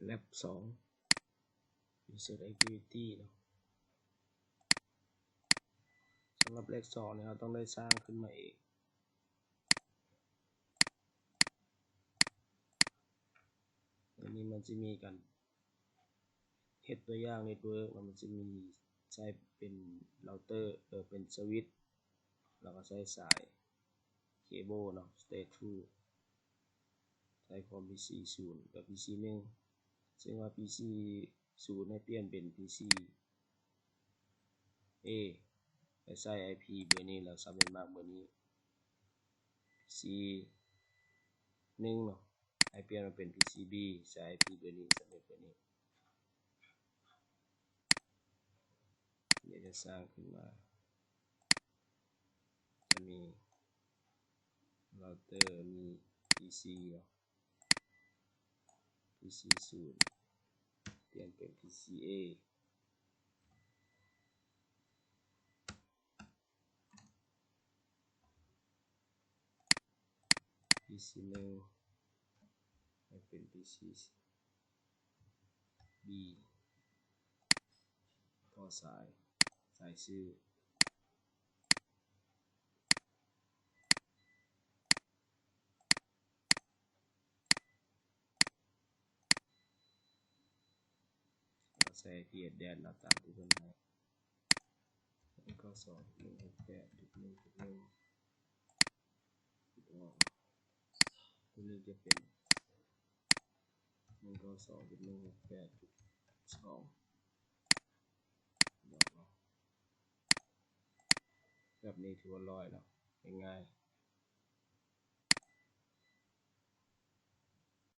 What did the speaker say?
ແລັບສອງ User Activity ເນາະ. ສຳລັບແລັບສອງນີ້ ເຮົາຕ້ອງໄດ້ສ້າງຂຶ້ນມາເອງ. ອັນນີ້ມັນຈະມີການເຮັດຕົວຢ່າງ network ແລ້ວມັນຈະມີໃຊ້ເປັນ router ເອີ ເປັນ switch ແລ້ວກໍໃຊ້ສາຍ cable ເນາະ straight to ໃຊ້ຄອມ ພີຊີສູນ ກັບ ພີຊີໜຶ່ງ ເຊິ່ງວ່າ ພີຊີສູນ ໃຫ້ປ່ຽນເປັນ ພີຊີເອ ແລະ ໃສ່ IP ເບີນີ້ ແລ້ວ subnet mask ເບີນີ້. ພີຊີໜຶ່ງ ເນາະ ໃຫ້ປ່ຽນມາເປັນ ພີຊີບີ ໃສ່ IP ເບີນີ້ subnet ເບີນີ້. ດຽວຈະສ້າງຂຶ້ນມາ ຈະມີ router ມີ ພີຊີ ເນາະ ພີຊີສູນ ປ່ຽນເປັນ ພີຊີເອ ພີຊີໜຶ່ງ ໃຫ້ເປັນ ພີຊີບີ ຕໍ່ສາຍ ສາຍຊື່ ແລ້ວໃສ່ IP address ເນາະ ຕາມທີ່ເພິ່ນໃຫ້ ໜຶ່ງເກົ້າສອງ ໜຶ່ງຫົກແປດ ຈຸດໜຶ່ງ ຈຸດໜຶ່ງ ອອກ. ຕົວນີ້ຈະເປັນ ໜຶ່ງເກົ້າສອງ ຈຸດໜຶ່ງຫົກແປດ ຈຸດສອງ ເນາະ. ແບບນີ້ຖືວ່າລອຍເນາະ ງ່າຍໆ.